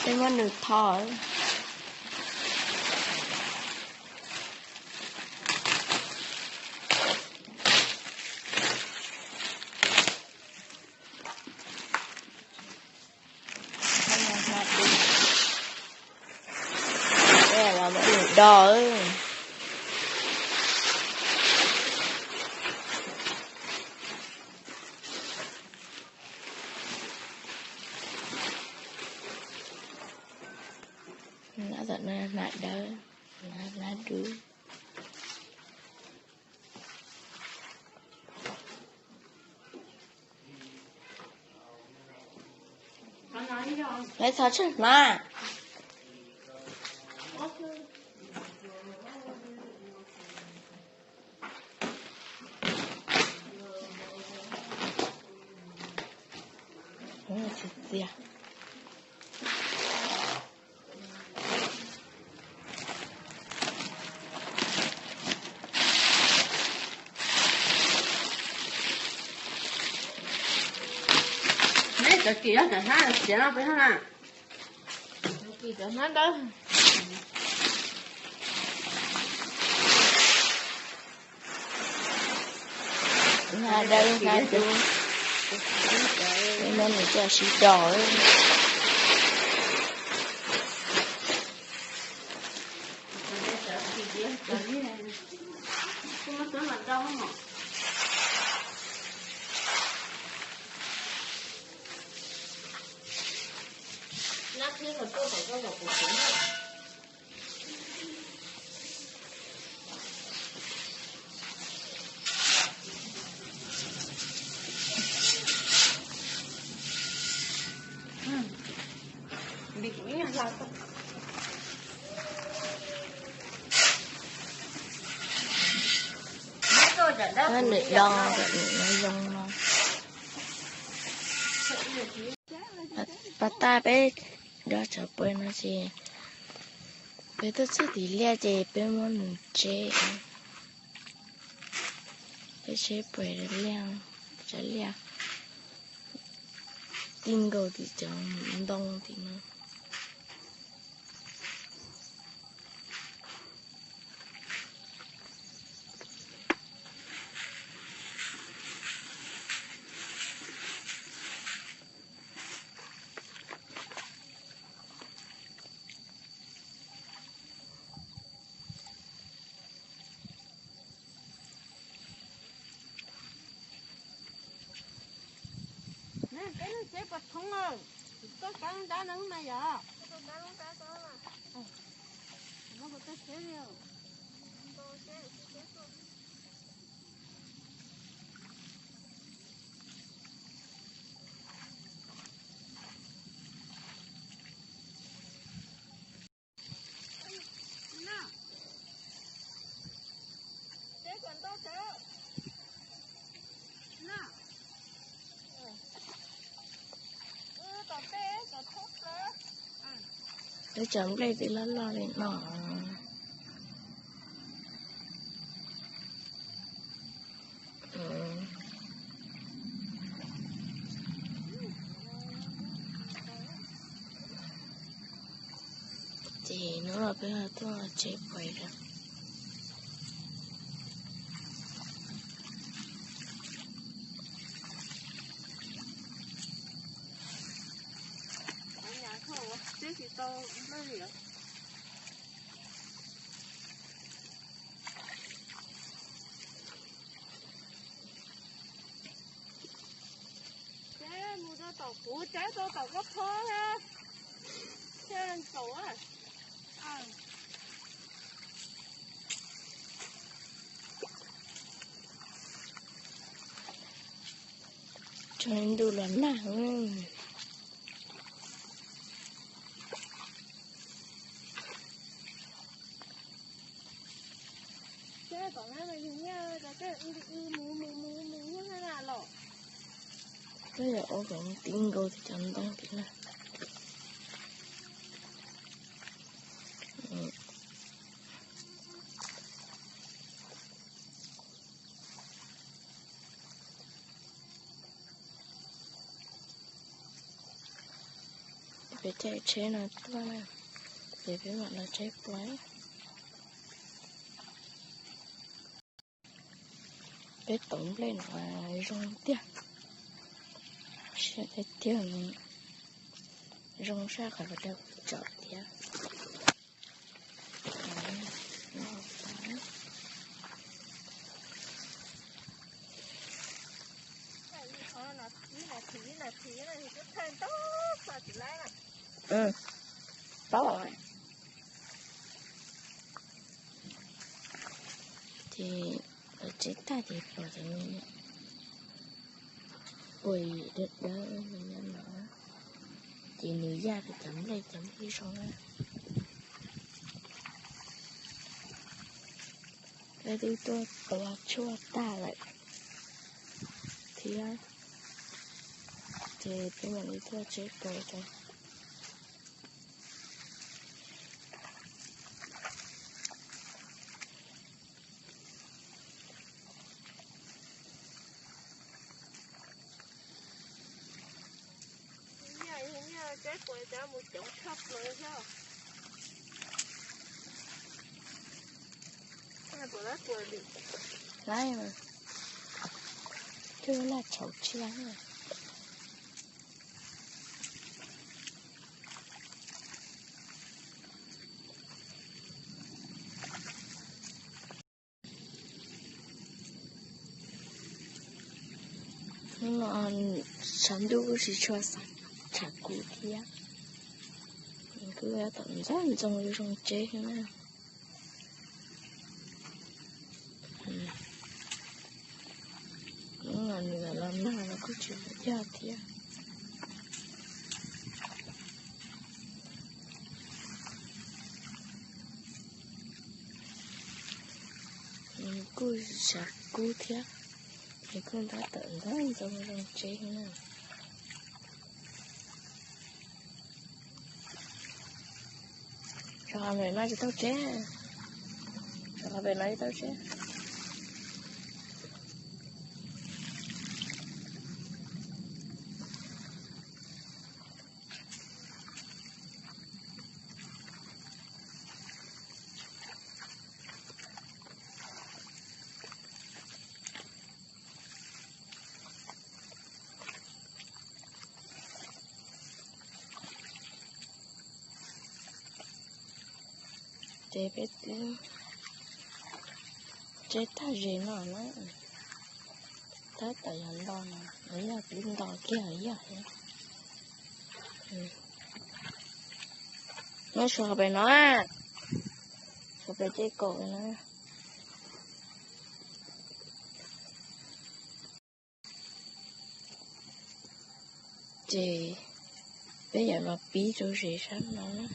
Peb muab nws tho. Los muab nws do. Nab tom nab dawb, nab dub. Peb tho tsheej hmab. Txias txias. Neb cov kis cov hnab txiav no peb hab na. Kis cov hnab dawb. Hnab dawb hnab dub, muab nws coj sib do. Nws do, nws no zoo no. Pas tas peb do tsawv pawg no ces peb tuaj txog tim liaj ces peb muab nws tseb. Peb tseb pawg liaj, tseb liaj tij nkaus tim cov ntoo tim no. Peb lub tsev puas thoob lawm, koj kav dab no mas yom. Peb cov nplej twb loj loj li no. Ces hnub no peb ho tuaj tseb pawg lawm. Ces mus rau tom kuv, ces rau tom koj phob na. Ces tsaus. Tsaus ntuj los nag. Ces tom no mas yus nyiaj ces mus mus mus mus nyiaj na los. Peb yuav ua kom tib nkaus cov ntoo tim no. Peb caij tsheb no tuaj na, ces peb mam los tsheb puas. Peb tauv nplej no zoo tiag, siab tiag, zoo sab qhov dawb tsom thiab. Paub. Ces lawv tsev tag ces pom cov me nyuam ua dawb dawb me nyuam no, ces nws yaj rau cov nplej, cov nplej zoo na. Peb twb tuaj tua tshuaj tag lawm thiab, ces peb mam li tuaj tsheb puas rau. Laib mas, twb laj tshauv tshiab. Hnub no tshav ntuj kuj tsis tshua tshav kub thiab, kuj tawm ntxoov ntxoo zoo tsev na. Hnub no nws los nag los kuj tsis yog thiab. Kuj tshav kub thiab, es kuj ntab tawm ntxoov ntxoo zoo tsev na. Tsov qhov pem no tsis tau tseb, tsov qhov pem no tsis tau tseb. Ces peb twb tseb tag ze no na, tab tom yog nto no, yog twb nto kiag yog. Nyob suav qhov pem no, suav pem tej kaum na. Ces peb yuav los pib rau ze sab no na.